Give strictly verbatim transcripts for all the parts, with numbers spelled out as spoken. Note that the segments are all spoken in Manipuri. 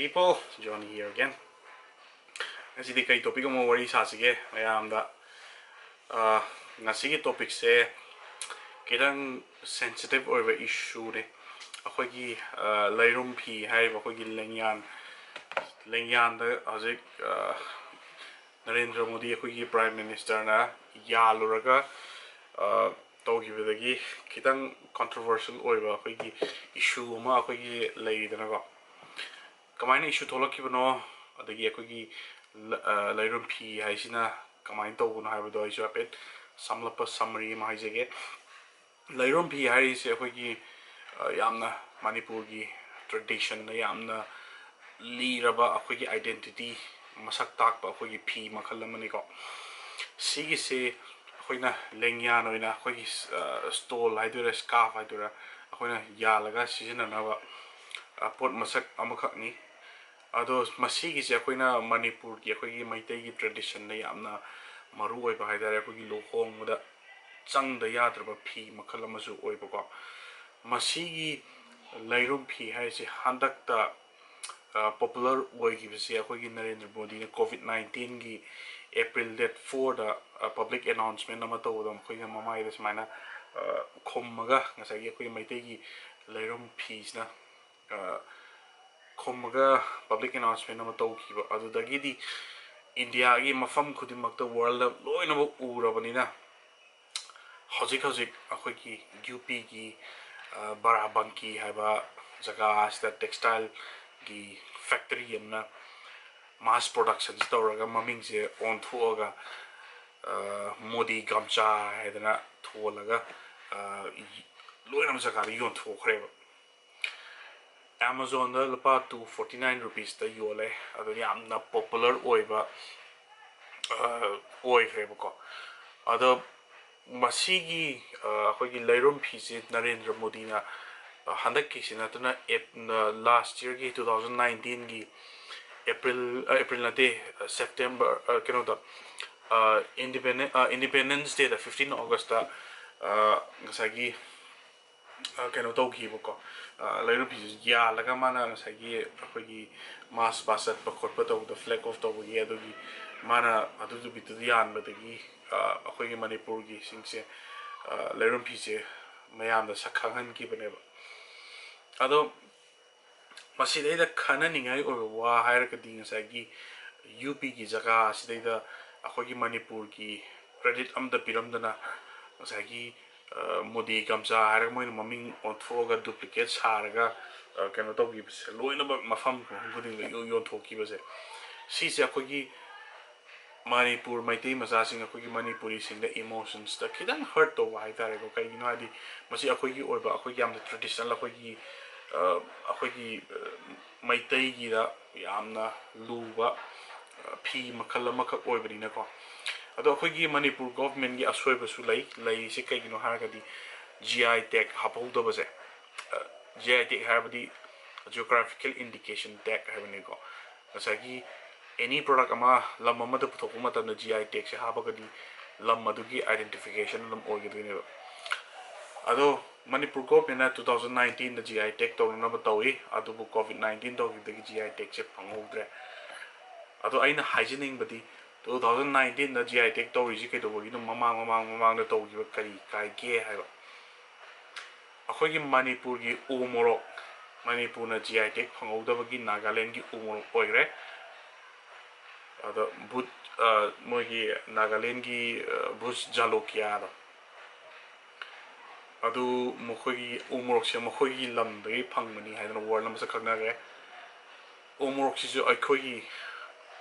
People, Johnny here again. ꯉꯁꯤꯗꯤ ꯀꯩ topic ꯑꯃ ꯋꯥꯔꯤ ꯁꯥꯁꯤꯒꯦ ꯃꯌꯥꯝꯗ? ꯑ, ꯉꯁꯤꯒꯤ topicꯁꯦ ꯈꯤꯇꯪ sensitive ꯑꯣꯏꯕ issueꯅꯦ꯫ ꯑꯩꯈꯣꯏꯒꯤ, ꯑ, ꯂꯩꯔꯨꯝ ꯐꯤ ꯍꯥꯏꯔꯤꯕ ꯑꯩꯈꯣꯏꯒꯤ ꯂꯦꯡꯌꯥꯟ, ꯂꯦꯡꯌꯥꯟꯗ ꯍꯧꯖꯤꯛ, ꯑ, ꯅꯔꯦꯟꯗ꯭ꯔ ꯃꯣꯗꯤ ꯑꯩꯈꯣꯏꯒꯤ Prime Ministerꯅ ꯌꯥꯜꯂꯨꯔꯒ, ꯑ, ꯇꯧꯈꯤꯕꯗꯒꯤ ꯈꯤꯇꯪ controversial ꯑꯣꯏꯕ ꯑꯩꯈꯣꯏꯒꯤ issue ꯑꯃ ꯑꯩꯈꯣꯏꯒꯤ ꯂꯩꯔꯤꯗꯅꯀꯣ꯫ ꯀꯃꯥꯏꯅ issue ꯊꯣꯛꯂꯛꯈꯤꯕꯅꯣ, ꯑꯗꯒꯤ ꯑꯩꯈꯣꯏꯒꯤ ꯂ-, ꯑ, ꯂꯩꯔꯨꯝ ꯐꯤ ꯍꯥꯏꯁꯤꯅ ꯀꯃꯥꯏꯅ ꯇꯧꯕꯅꯣ ꯍꯥꯏꯕꯗꯣ ꯑꯩꯁꯨ ꯍꯥꯏꯐꯦꯠ ꯁꯝꯂꯞꯄ summary ꯑꯃ ꯍꯥꯏꯖꯒꯦ꯫ ꯂꯩꯔꯨꯝ ꯐꯤ ꯍꯥꯏꯔꯤꯁꯦ ꯑꯩꯈꯣꯏꯒꯤ, ꯑ, ꯌꯥꯝꯅ ꯃꯅꯤꯄꯨꯔꯒꯤ traditionꯗ ꯌꯥꯝꯅ ꯂꯤꯔꯕ ꯑꯩꯈꯣꯏꯒꯤ identity ꯃꯁꯛ ꯇꯥꯛꯄ ꯑꯩꯈꯣꯏꯒꯤ ꯐꯤ ꯃꯈꯜ ꯑꯃꯅꯤꯀꯣ꯫ ꯁꯤꯒꯤꯁꯦ ꯑꯩꯈꯣꯏꯅ ꯂꯦꯡꯌꯥꯟ ꯑꯣꯏꯅ ꯑꯩꯈꯣꯏꯒꯤ, ꯑ, stole ꯍꯥꯏꯗꯣꯏꯔꯥ, scarf ꯍꯥꯏꯗꯣꯏꯔꯥ, ꯑꯩꯈꯣꯏꯅ ꯌꯥꯜꯂꯒ ꯁꯤꯖꯤꯟꯅꯅꯕ, ꯑ, ꯄꯣꯠ ꯃꯁꯛ ꯑꯃꯈꯛꯅꯤ꯫ ꯑꯗꯣ ꯃꯁꯤꯒꯤꯁꯦ ꯑꯩꯈꯣꯏꯅ ꯃꯅꯤꯄꯨꯔꯒꯤ, ꯑꯩꯈꯣꯏꯒꯤ ꯃꯩꯇꯩꯒꯤ traditionꯗ ꯌꯥꯝꯅ ꯃꯔꯨ ꯑꯣꯏꯕ ꯍꯥꯏꯇꯥꯔꯦ, ꯑꯩꯈꯣꯏꯒꯤ ꯂꯨꯍꯣꯡꯕꯗ ꯆꯪꯗ ꯌꯥꯗ꯭ꯔꯕ ꯐꯤ ꯃꯈꯜ ꯑꯃꯁꯨ ꯑꯣꯏꯕꯀꯣ꯫ ꯃꯁꯤꯒꯤ ꯂꯩꯔꯨꯝ ꯐꯤ ꯍꯥꯏꯁꯦ ꯍꯟꯗꯛꯇ, ꯑ, popular ꯑꯣꯏꯈꯤꯕꯁꯦ ꯑꯩꯈꯣꯏꯒꯤ ꯅꯔꯦꯟꯗ꯭ꯔ ꯃꯣꯗꯤꯅ COVID nineteenꯒꯤ April date fourꯗ, ꯑ, public announcement ꯑꯃ ꯇꯧꯕꯗ ꯃꯈꯣꯏꯅ ꯃꯃꯥꯏꯗ ꯁꯨꯃꯥꯏꯅ, ꯑ, ꯈꯨꯝꯃꯒ ꯉꯁꯥꯏꯒꯤ ꯑꯩꯈꯣꯏꯒꯤ ꯃꯩꯇꯩꯒꯤ ꯂꯩꯔꯨꯝ ꯐꯤꯁꯤꯅ, ꯑ, ꯈꯨꯝꯃꯒ public announcement ꯑꯃ ꯇꯧꯈꯤꯕ ꯑꯗꯨꯗꯒꯤꯗꯤ Indiaꯒꯤ ꯃꯐꯝ ꯈꯨꯗꯤꯡꯃꯛꯇ, worldꯗ ꯂꯣꯏꯅꯃꯛ ꯎꯔꯕꯅꯤꯅ ꯍꯧꯖꯤꯛ ꯍꯧꯖꯤꯛ ꯑꯩꯈꯣꯏꯒꯤ UPꯒꯤ, ꯑ, ꯕꯥꯔꯥꯕꯪꯀꯤ ꯍꯥꯏꯕ ꯖꯒꯥ ꯑꯁꯤꯗ textileꯒꯤ factory ꯑꯃꯅ mass productionꯁꯤ ꯇꯧꯔꯒ ꯃꯃꯤꯡꯁꯦ ꯑꯣꯟꯊꯣꯛꯑꯒ, ꯑ, ꯃꯣꯗꯤ ꯒꯝꯆꯥ ꯍꯥꯏꯗꯅ ꯊꯣꯜꯂꯒ, ꯑ, ꯂꯣꯏꯅꯃꯛ ꯖꯒꯥꯗ ꯌꯣꯟꯊꯣꯛꯈ꯭ꯔꯦꯕ꯫ Amazonꯗ ꯂꯨꯄꯥ two forty nine rupeesꯇ ꯌꯣꯜꯂꯦ꯫ ꯑꯗꯣ ꯌꯥꯝꯅ popular ꯑꯣꯏꯕ, ꯑ, ꯑꯣꯏꯈ꯭ꯔꯦꯕꯀꯣ꯫ ꯑꯗꯣ ꯃꯁꯤꯒꯤ, ꯑ, ꯑꯩꯈꯣꯏꯒꯤ ꯂꯩꯔꯨꯝ ꯐꯤꯁꯦ ꯅꯔꯦꯟꯗ꯭ꯔ ꯃꯣꯗꯤꯅ, ꯑ, ꯍꯟꯗꯛꯀꯤꯁꯤ ꯅꯠꯇꯅ ꯑꯦꯞ-, ꯑ, last yearꯒꯤ two thousand nineteenꯒꯤ April, ꯑ, April ꯅꯠꯇꯦ, ꯑ, September, ꯑ, ꯀꯩꯅꯣꯗ, ꯑ, independent-, ꯑ, Independence Dayꯗ, fifteen Augustꯇ, ꯑ, ꯉꯁꯥꯏꯒꯤ ꯑ, ꯀꯩꯅꯣ ꯇꯧꯈꯤꯕꯀꯣ, ꯑ, ꯂꯩꯔꯨꯝ ꯐꯤꯁꯦ ꯌꯥꯜꯂꯒ ꯃꯥꯅ ꯉꯁꯥꯏꯒꯤ ꯑꯩꯈꯣꯏꯒꯤ march past ꯆꯠꯄ ꯈꯣꯠꯄ ꯇꯧꯕꯗ flag off ꯇꯧꯕꯒꯤ ꯑꯗꯨꯒꯤ ꯃꯥꯅ ꯑꯗꯨ ꯅꯨꯃꯤꯠꯇꯨꯗ ꯌꯥꯟꯕꯗꯒꯤ, ꯑ, ꯑꯩꯈꯣꯏꯒꯤ ꯃꯅꯤꯄꯨꯔꯒꯤ ꯁꯤꯡꯁꯦ, ꯑ, ꯂꯩꯔꯨꯝ ꯐꯤꯁꯦ ꯃꯌꯥꯝꯗ ꯁꯛ ꯈꯪꯍꯟꯈꯤꯕꯅꯦꯕ꯫ ꯑꯗꯣ ꯃꯁꯤꯗꯩꯗ ꯈꯟꯅꯅꯤꯡꯉꯥꯏ ꯑꯣꯏꯕ ꯋꯥ ꯍꯥꯏꯔꯒꯗꯤ ꯉꯁꯥꯏꯒꯤ ꯌꯨ ꯄꯤꯒꯤ ꯖꯒꯥ ꯑꯁꯤꯗꯩꯗ ꯑꯩꯈꯣꯏꯒꯤ ꯃꯅꯤꯄꯨꯔꯒꯤ credit ꯑꯝꯇ ꯄꯤꯔꯝꯗꯅ ꯉꯁꯥꯏꯒꯤ, ꯑ, ꯃꯣꯗꯤ ꯒꯝꯆꯥ ꯍꯥꯏꯔꯒ ꯃꯣꯏꯅ ꯃꯃꯤꯡ ꯑꯣꯟꯊꯣꯛꯑꯒ duplicate ꯁꯥꯔꯒ, ꯑ, ꯀꯩꯅꯣ ꯇꯧꯈꯤꯕꯁꯦ, ꯂꯣꯏꯅꯃꯛ ꯃꯐꯝ ꯈꯨꯗꯤꯡꯗ ꯌꯣ-, ꯌꯣꯟꯊꯣꯛꯈꯤꯕꯁꯦ, ꯁꯤꯁꯦ ꯑꯩꯈꯣꯏꯒꯤ ꯃꯅꯤꯄꯨꯔ ꯃꯩꯇꯩ ꯃꯆꯥꯁꯤꯡ, ꯑꯩꯈꯣꯏꯒꯤ ꯃꯅꯤꯄꯨꯔꯤꯁꯤꯡꯗ emotions ꯇ ꯈꯤꯇꯪ hurt ꯇꯧꯕ ꯍꯥꯏꯇꯥꯔꯦꯀꯣ꯫ ꯀꯩꯒꯤꯅꯣ ꯍꯥꯏꯗꯤ ꯃꯁꯤ ꯑꯩꯈꯣꯏꯒꯤ ꯑꯣꯏꯕ, ꯑꯩꯈꯣꯏꯒꯤ ꯌꯥꯝꯅ traditional, ꯑꯩꯈꯣꯏꯒꯤ, ꯑ, ꯑꯩꯈꯣꯏꯒꯤ, ꯑ, ꯃꯩꯇꯩꯒꯤꯗ ꯌꯥꯝꯅ ꯂꯨꯕ, ꯑ, ꯐꯤ ꯃꯈꯜ ꯑꯃꯈꯛ ꯑꯣꯏꯕꯅꯤꯅꯀꯣ꯫ ꯑꯗꯣ ꯑꯩꯈꯣꯏꯒꯤ ꯃꯅꯤꯄꯨꯔ government ꯀꯤ ꯑꯁꯣꯏꯕꯁꯨ ꯂꯩ꯫ ꯂꯩꯔꯤꯁꯦ ꯀꯩꯒꯤꯅꯣ ꯍꯥꯏꯔꯒꯗꯤ G I tag ꯍꯥꯞꯍꯧꯗꯕꯁꯦ, ꯑ, G I tag ꯍꯥꯏꯔꯕꯗꯤ Geographical Indication Tag ꯍꯥꯏꯕꯅꯤꯀꯣ꯫ ꯉꯁꯥꯏꯒꯤ any product ꯑꯃ ꯂꯝ ꯑꯃꯗ ꯄꯨꯊꯣꯛꯄ ꯃꯇꯝꯗ G I tag ꯁꯦ ꯍꯥꯞꯄꯒꯗꯤ ꯂꯝ ꯑꯗꯨꯒꯤ identification ꯑꯗꯨꯝ ꯑꯣꯏꯒꯗꯣꯏꯅꯦꯕ꯫ ꯑꯗꯣ ꯃꯅꯤꯄꯨꯔ government ꯅ two thousand nineteen the G I tag ꯇꯧꯅꯅꯕ ꯇꯧꯏ, ꯑꯗꯨꯕꯨ COVID nineteen ꯇꯧꯈꯤꯕꯗꯒꯤ G I tag ꯁꯦ ꯐꯪꯍꯧꯗ꯭ꯔꯦ꯫ ꯑꯗꯣ ꯑꯩꯅ ꯍꯥꯏꯖꯅꯤꯡꯕꯗꯤ two thousand nineteen the G I tag ꯇꯧꯔꯤꯁꯤ ꯀꯩꯗꯧꯕꯒꯤꯅꯣ? ꯃꯃꯥꯡ, ꯃꯃꯥꯡ, ꯃꯃꯥꯡꯗ ꯇꯧꯈꯤꯕ ꯀꯔꯤ ꯀꯥꯏꯒꯦ ꯍꯥꯏꯕ꯫ ꯑꯩꯈꯣꯏꯒꯤ ꯃꯅꯤꯄꯨꯔꯒꯤ ꯎ ꯃꯣꯔꯣꯛ, ꯃꯅꯤꯄꯨꯔꯅ G I tag ꯐꯪꯍꯧꯗꯕꯒꯤ ꯅꯥꯒꯥꯂꯦꯟꯒꯤ ꯎ ꯃꯣꯔꯣꯛ ꯑꯣꯏꯈ꯭ꯔꯦ꯫ ꯑꯗꯣ ꯕꯨꯠ, ꯑ, ꯃꯣꯏꯒꯤ ꯅꯥꯒꯥꯂꯦꯟꯒꯤ, ꯑ, ꯚꯨꯖ ꯖꯥꯂꯣꯀꯤꯌꯥꯗꯣ, ꯑꯗꯨ ꯃꯈꯣꯏꯒꯤ ꯎ ꯃꯣꯔꯣꯛꯁꯦ ꯃꯈꯣꯏꯒꯤ ꯂꯝꯗꯒꯤ ꯐꯪꯕꯅꯤ ꯍꯥꯏꯗꯅ world ꯅ ꯃꯁꯛ ꯈꯪꯅꯈ꯭ꯔꯦ꯫ ꯎ ꯃꯣꯔꯣꯛꯁꯤꯁꯨ ꯑꯩꯈꯣꯏꯒꯤ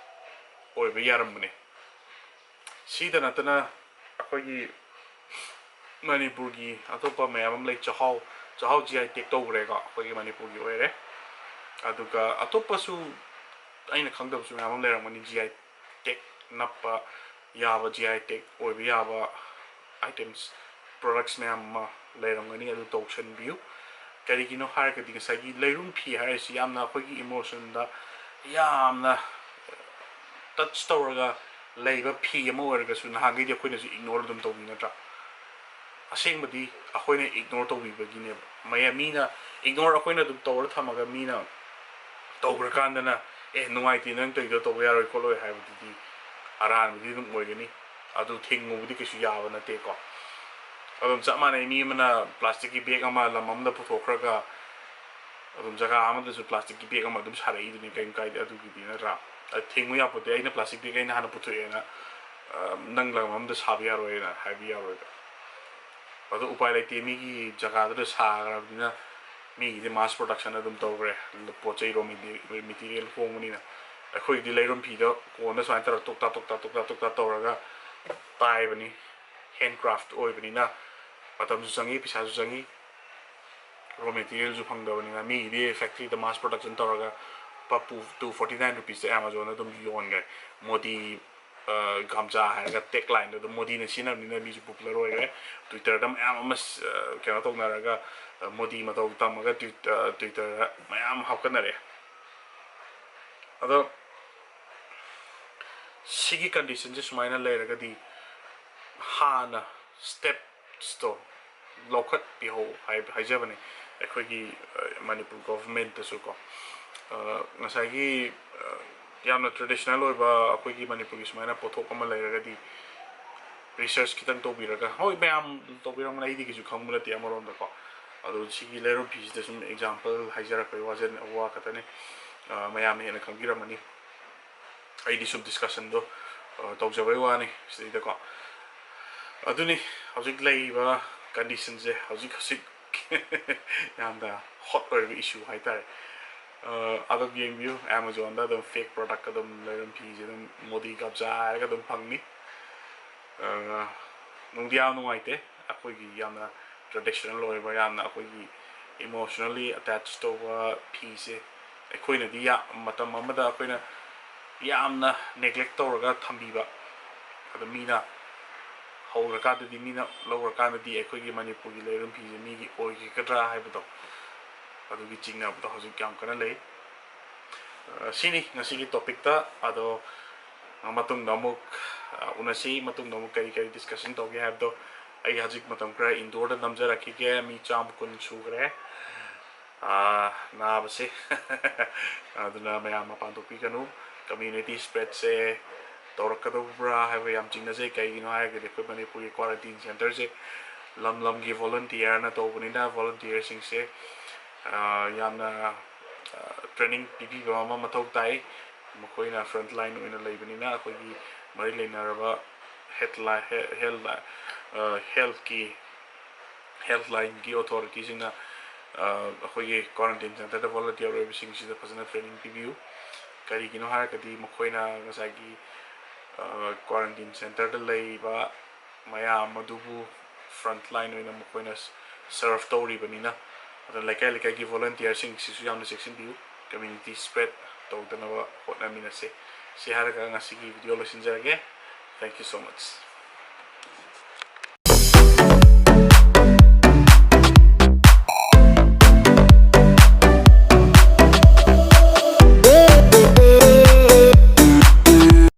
ꯑꯣꯏꯕ ꯌꯥꯔꯝꯕꯅꯦ꯫ ꯁꯤꯗ ꯅꯠꯇꯅ ꯑꯩꯈꯣꯏꯒꯤ ꯃꯅꯤꯄꯨꯔꯒꯤ ꯑꯇꯣꯞꯄ ꯃꯌꯥꯝ ꯑꯃ ꯂꯩ꯫ ꯆꯥꯛꯍꯥꯎ, ꯆꯥꯛꯍꯥꯎ G I tag ꯇꯧꯈ꯭ꯔꯦꯀꯣ, ꯑꯩꯈꯣꯏꯒꯤ ꯃꯅꯤꯄꯨꯔꯒꯤ ꯑꯣꯏꯔꯦ꯫ ꯑꯗꯨꯒ ꯑꯇꯣꯞꯄꯁꯨ ꯑꯩꯅ ꯈꯪꯗꯕꯁꯨ ꯃꯌꯥꯝ ꯑꯃ ꯂꯩꯔꯝꯒꯅꯤ, G I tag ꯅꯞꯄ ꯌꯥꯕ, G I tag ꯑꯣꯏꯕ ꯌꯥꯕ items, products ꯃꯌꯥꯝ ꯑꯃ ꯂꯩꯔꯝꯒꯅꯤ, ꯑꯗꯨ ꯇꯧꯁꯟꯕꯤꯌꯨ꯫ ꯀꯔꯤꯒꯤꯅꯣ ꯍꯥꯏꯔꯒꯗꯤ ꯉꯁꯥꯏꯒꯤ ꯂꯩꯔꯨꯝ ꯐꯤ ꯍꯥꯏꯔꯤꯁꯤ ꯌꯥꯝꯅ ꯑꯩꯈꯣꯏꯒꯤ emotion ꯗ ꯌꯥꯝꯅ touch ꯇꯧꯔꯒ ꯂꯩꯕ ꯐꯤ ꯑꯃ ꯑꯣꯏꯔꯒꯁꯨ ꯅꯍꯥꯟꯈꯩꯗꯤ ꯑꯩꯈꯣꯏꯅꯁꯨ ignore ꯑꯗꯨꯝ ꯇꯧꯕꯤ ꯅꯠꯇ꯭ꯔꯥ? ꯑꯁꯦꯡꯕꯗꯤ ꯑꯩꯈꯣꯏꯅ ꯏꯒꯅꯣꯔ ꯇꯧꯕꯤꯕꯒꯤꯅꯦꯕ꯫ ꯃꯌꯥꯝ ꯃꯤꯅ ꯏꯒꯅꯣꯔ ꯑꯩꯈꯣꯏꯅ ꯑꯗꯨꯝ ꯇꯧꯔ ꯊꯝꯃꯒ ꯃꯤꯅ ꯇꯧꯈ꯭ꯔꯀꯥꯟꯗꯅ, "ꯑꯦ, ꯅꯨꯡꯉꯥꯏꯇꯦ, ꯅꯪ ꯇꯧꯔꯤꯗꯣ ꯇꯧꯕ ꯌꯥꯔꯣꯏ ꯈꯣꯠꯂꯣꯏ" ꯍꯥꯏꯕꯗꯨꯗꯤ ꯑꯔꯥꯟꯕꯗꯤ ꯑꯗꯨꯝ ꯑꯣꯏꯒꯅꯤ꯫ ꯑꯗꯨ ꯊꯤꯡꯉꯨꯕꯗꯤ ꯀꯩꯁꯨ ꯌꯥꯕ ꯅꯠꯇꯦꯀꯣ꯫ ꯑꯗꯨꯝ ꯆꯞ ꯃꯥꯟꯅꯩ, ꯃꯤ ꯑꯃꯅ ꯄ꯭ꯂꯥꯁꯇꯤꯛꯀꯤ ꯕꯦꯒ ꯑꯃ ꯂꯝ ꯑꯃꯗ ꯄꯨꯊꯣꯛꯈ꯭ꯔꯒ ꯑꯗꯨꯝ ꯖꯒꯥ ꯑꯃꯗꯁꯨ ꯄ꯭ꯂꯥꯁꯇꯤꯛꯀꯤ ꯕꯦꯒ ꯑꯃ ꯑꯗꯨꯝ ꯁꯥꯔꯛꯏꯗꯨꯅꯤ, ꯀꯔꯤꯝ ꯀꯥꯏꯗꯦ꯫ ꯑꯗꯨꯒꯤꯗꯤ ꯅꯠꯇ꯭ꯔꯥ? ꯑ, ꯊꯤꯡꯉꯨ ꯌꯥꯄꯣꯠꯇꯦ, "ꯑꯩꯅ ꯄ꯭ꯂꯥꯁꯇꯤꯛ ꯕꯦꯒ ꯑꯩꯅ ꯍꯥꯟꯅ ꯄꯨꯊꯣꯛꯑꯦꯅ, ꯑ, ꯅꯪ ꯂꯝ ꯑꯃꯗ ꯁꯥꯕ ꯌꯥꯔꯣꯏꯅ" ꯍꯥꯏꯕ ꯌꯥꯔꯣꯏꯕ꯫ ꯑꯗꯣ ꯎꯄꯥꯏ ꯂꯩꯇꯦ, ꯃꯤꯒꯤ ꯖꯒꯥꯗꯨꯗ ꯁꯥꯈ꯭ꯔꯕꯅꯤꯅ ꯃꯤꯒꯤꯗꯤ ꯃꯥꯁ ꯄ꯭ꯔꯣꯗꯛꯁꯟ ꯑꯗꯨꯝ ꯇꯧꯈ꯭ꯔꯦ, ꯄꯣꯠ ꯆꯩ ꯔꯣ ꯃꯦꯇꯤꯔꯤꯌꯦꯜ ꯍꯣꯡꯕꯅꯤꯅ꯫ ꯑꯩꯈꯣꯏꯒꯤꯗꯤ ꯂꯩꯔꯨꯝ ꯐꯤꯗ ꯀꯣꯟꯗ ꯁꯨꯃꯥꯏꯅ ꯇꯧꯔꯒ ꯇꯣꯛꯇꯥ ꯇꯣꯛꯇꯥ ꯇꯣꯛꯇꯥ ꯇꯣꯛꯇꯥ ꯇꯧꯔꯒ ꯇꯥꯏꯕꯅꯤ꯫ ꯍꯦꯟ ꯀ꯭ꯔꯥꯐ ꯑꯣꯏꯕꯅꯤꯅ ꯃꯇꯝꯁꯨ ꯆꯪꯉꯤ, ꯄꯩꯁꯥꯁꯨ ꯆꯪꯉꯤ, ꯔꯣ ꯃꯦꯇꯤꯔꯤꯌꯦꯜꯁꯨ ꯐꯪꯗꯕꯅꯤꯅ꯫ ꯃꯤꯒꯤꯗꯤ ꯐꯦꯛꯇ꯭ꯔꯤꯗ ꯃꯥꯁ ꯄ꯭ꯔꯣꯗꯛꯁꯟ ꯇꯧꯔꯒ ꯂꯨꯄꯥ ꯇꯨ ꯐꯣꯔꯇꯤ ꯅꯥꯏꯟ ꯔꯨꯄꯤꯁꯇ ꯑꯦꯃꯥꯖꯣꯟꯗ ꯑꯗꯨꯝ ꯌꯣꯟꯈ꯭ꯔꯦ꯫ ꯃꯣꯗꯤ, ꯑ, ꯒꯥꯝꯖꯥ ꯍꯥꯏꯔꯒ ꯇꯦꯛ ꯂꯥꯏꯟꯗꯣ ꯑꯗꯨꯝ ꯃꯣꯗꯤꯅ ꯁꯤꯖꯤꯟꯅꯕꯅꯤꯅ ꯃꯤꯁꯨ ꯄꯣꯄꯨꯂꯔ ꯑꯣꯏꯈ꯭ꯔꯦ꯫ ꯇ꯭ꯋꯤꯇꯔꯗ ꯃꯌꯥꯝ ꯑꯃ, ꯑ, ꯀꯩꯅꯣ ꯇꯧꯅꯔꯒ, ꯑ, ꯃꯣꯗꯤ ꯃꯇꯧ ꯇꯝꯃꯒ ꯇ꯭ꯋꯤꯠ-, ꯑ, ꯇ꯭ꯋꯤꯇꯔꯗ ꯃꯌꯥꯝ ꯍꯥꯞꯀꯠꯅꯔꯦ꯫ ꯑꯗꯣ ꯁꯤꯒꯤ ꯀꯟꯗꯤꯁꯟꯁꯦ ꯁꯨꯃꯥꯏꯅ ꯂꯩꯔꯒꯗꯤ ꯍꯥꯟꯅ ꯁ꯭ꯇꯦꯞꯁꯇꯣ ꯂꯧꯈꯠꯄꯤꯍꯧ ꯍꯥꯏ-, ꯍꯥꯏꯖꯕꯅꯤ ꯑꯩꯈꯣꯏꯒꯤ, ꯑ, ꯃꯅꯤꯄꯨꯔ ꯒꯣꯚꯔꯟꯃꯦꯟꯠꯇꯁꯨ ꯀꯣ꯫ ꯑ, ꯉꯁꯥꯏꯒꯤ, ꯑ, ꯌꯥꯝꯅ ꯇ꯭ꯔꯦꯗꯤꯁꯅꯦꯜ ꯑꯣꯏꯕ ꯑꯩꯈꯣꯏꯒꯤ ꯃꯅꯤꯄꯨꯔꯒꯤ ꯁꯨꯃꯥꯏꯅ ꯄꯣꯠꯊꯣꯛ ꯑꯃ ꯂꯩꯔꯒꯗꯤ ꯔꯤꯁꯔꯁ ꯈꯤꯇꯪ ꯇꯧꯕꯤꯔꯒ, ꯍꯣꯏ, ꯃꯌꯥꯝ ꯇꯧꯕꯤꯔꯝꯒꯅꯤ, ꯑꯩꯗꯤ ꯀꯩꯁꯨ ꯈꯪꯕ ꯅꯠꯇꯦ ꯑꯃꯔꯣꯝꯗꯀꯣ꯫ ꯑꯗꯣ ꯁꯤꯒꯤ ꯂꯩꯔꯨꯝ ꯐꯤꯁꯤꯗ ꯁꯨꯝ ꯑꯦꯛꯖꯥꯝꯄꯜ ꯍꯥꯏꯖꯔꯛꯄꯒꯤ ꯋꯥꯖ-, ꯋꯥ ꯈꯛꯇꯅꯤ꯫ ꯑ, ꯃꯌꯥꯝꯅ ꯍꯦꯟꯅ ꯈꯪꯕꯤꯔꯝꯃꯅꯤ꯫ ꯑꯩꯗꯤ ꯁꯨꯝ ꯗꯤꯁꯀꯁꯟꯗꯣ, ꯑ, ꯇꯧꯖꯕꯩ ꯋꯥꯅꯤ ꯁꯤꯗꯩꯗꯀꯣ꯫ ꯑꯗꯨꯅꯤ ꯍꯧꯖꯤꯛ ꯂꯩꯔꯤꯕ ꯀꯟꯗꯤꯁꯟꯁꯦ, ꯍꯧꯖꯤꯛ ꯍꯧꯖꯤꯛ ꯌꯥꯝꯅ ꯍꯣꯠ ꯑꯣꯏꯔꯤꯕ ꯏꯁꯨ ꯍꯥꯏꯇꯥꯔꯦ꯫ ꯑ, ꯑꯗꯨꯝ ꯌꯦꯡꯕꯤꯌꯨ, ꯑꯦꯃꯥꯖꯣꯟꯗ ꯑꯗꯨꯝ ꯐꯦꯛ ꯄ꯭ꯔꯣꯗꯛ ꯑꯗꯨꯝ ꯂꯩꯔꯝ ꯐꯤꯁꯦ ꯑꯗꯨꯝ ꯃꯣꯗꯤ ꯒꯞꯖꯥ ꯍꯥꯏꯔꯒ ꯑꯗꯨꯝ ꯐꯪꯅꯤ꯫ ꯑ, ꯅꯨꯡꯗꯤ ꯌꯥꯝ ꯅꯨꯡꯉꯥꯏꯇꯦ, ꯑꯩꯈꯣꯏꯒꯤ ꯌꯥꯝꯅ ꯇ꯭ꯔꯦꯗꯤꯁꯅꯦꯜ ꯑꯣꯏꯕ, ꯌꯥꯝꯅ ꯑꯩꯈꯣꯏꯒꯤ ꯏꯃꯣꯁꯅꯦꯜꯂꯤ ꯑꯦꯇꯦꯆ ꯇꯧꯕ ꯐꯤꯁꯦ ꯑꯩꯈꯣꯏꯅꯗꯤ ꯌꯥ-, ꯃꯇꯝ ꯑꯃꯗ ꯑꯩꯈꯣꯏꯅ ꯌꯥꯝꯅ ꯅꯦꯒ꯭ꯂꯦꯛ ꯇꯧꯔꯒ ꯊꯝꯕꯤꯕ, ꯑꯗꯣ ꯃꯤꯅ ꯍꯧꯔꯀꯥꯟꯗꯗꯤ, ꯃꯤꯅ ꯂꯧꯔꯀꯥꯟꯗꯗꯤ ꯑꯩꯈꯣꯏꯒꯤ ꯃꯅꯤꯄꯨꯔꯒꯤ ꯂꯩꯔꯝ ꯐꯤꯁꯦ ꯃꯤꯒꯤ ꯑꯣꯏꯈꯤꯒꯗ꯭ꯔꯥ ꯍꯥꯏꯕꯗꯣ, ꯑꯗꯨꯒꯤ ꯆꯤꯡꯅꯕꯗꯣ ꯍꯧꯖꯤꯛ ꯌꯥꯝ ꯀꯟꯅ ꯂꯩ꯫ ꯑ, ꯁꯤꯅꯤ ꯉꯁꯤꯒꯤ ꯇꯣꯄꯤꯛꯇ꯫ ꯑꯗꯣ, ꯑ, ꯃꯇꯨꯡꯗ ꯑꯃꯨꯛ, ꯑ, ꯎꯅꯁꯤ, ꯃꯇꯨꯡꯗ ꯑꯃꯨꯛ ꯀꯔꯤ ꯀꯔꯤ ꯗꯤꯁꯀꯁꯟ ꯇꯧꯒꯦ ꯍꯥꯏꯕꯗꯣ ꯑꯩ ꯍꯧꯖꯤꯛ ꯃꯇꯝ ꯈꯔ indoor ꯗ ꯅꯝꯖꯔꯛꯈꯤꯒꯦ꯫ ꯃꯤ ꯆꯥꯝꯃ ꯀꯨꯟ ꯁꯨꯈ꯭ꯔꯦ, ꯑꯥ, ꯅꯥꯕꯁꯦ꯫ ꯑꯗꯨꯅ ꯃꯌꯥꯝ ꯃꯄꯥꯟ ꯊꯣꯛꯄꯤꯒꯅꯨ꯫ Community spread ꯁꯦ ꯇꯧꯔꯛꯀꯗꯧꯕ꯭ꯔꯥ ꯍꯥꯏꯕ ꯌꯥꯝ ꯆꯤꯡꯅꯖꯩ꯫ ꯀꯩꯒꯤꯅꯣ ꯍꯥꯏꯔꯒꯗꯤ ꯑꯩꯈꯣꯏ ꯃꯅꯤꯄꯨꯔꯒꯤ quarantine center ꯁꯦ ꯂꯝ ꯂꯝꯒꯤ volunteer ꯅ ꯇꯧꯕꯅꯤꯅ, volunteer ꯁꯤꯡꯁꯦ, ꯑꯥ, ꯌꯥꯝꯅ, ꯑꯥ, training ꯄꯤꯕꯤꯕ ꯑꯃ ꯃꯊꯧ ꯇꯥꯏ꯫ ꯃꯈꯣꯏꯅ front line ꯑꯣꯏꯅ ꯂꯩꯕꯅꯤꯅ, ꯑꯩꯈꯣꯏꯒꯤ ꯃꯔꯤ ꯂꯩꯅꯔꯕ health line, health, ꯑꯥ, health ꯀꯤ, health line ꯒꯤ authority ꯁꯤꯡꯅ, ꯑꯥ, ꯑꯩꯈꯣꯏꯒꯤ quarantine center ꯗ volunteer ꯑꯣꯏꯕꯁꯤꯡꯁꯤꯗ ꯐꯖꯅ training ꯄꯤꯕꯤꯌꯨ꯫ ꯀꯔꯤꯒꯤꯅꯣ ꯍꯥꯏꯔꯒꯗꯤ ꯃꯈꯣꯏꯅ ꯉꯁꯥꯏꯒꯤ, ꯑꯥ, quarantine center ꯗ ꯂꯩꯔꯤꯕ ꯃꯌꯥꯝ ꯑꯗꯨꯕꯨ front line ꯑꯣꯏꯅ ꯃꯈꯣꯏꯅ serve ꯇꯧꯔꯤꯕꯅꯤꯅ, ꯑꯗꯨꯅ ꯂꯩꯀꯥꯏ ꯂꯩꯀꯥꯏꯒꯤ volunteer ꯁꯤꯡꯁꯤꯁꯨ ꯌꯥꯝꯅ ꯆꯦꯛꯁꯤꯟꯕꯤꯌꯨ꯫ Community spread ꯇꯧꯗꯅꯕ ꯍꯣꯠꯅꯃꯤꯟꯅꯁꯦ꯫ ꯁꯤ ꯍꯥꯏꯔꯒ ꯉꯁꯤꯒꯤ video ꯂꯣꯏꯁꯤꯟꯖꯔꯒꯦ꯫ Thank you so much꯫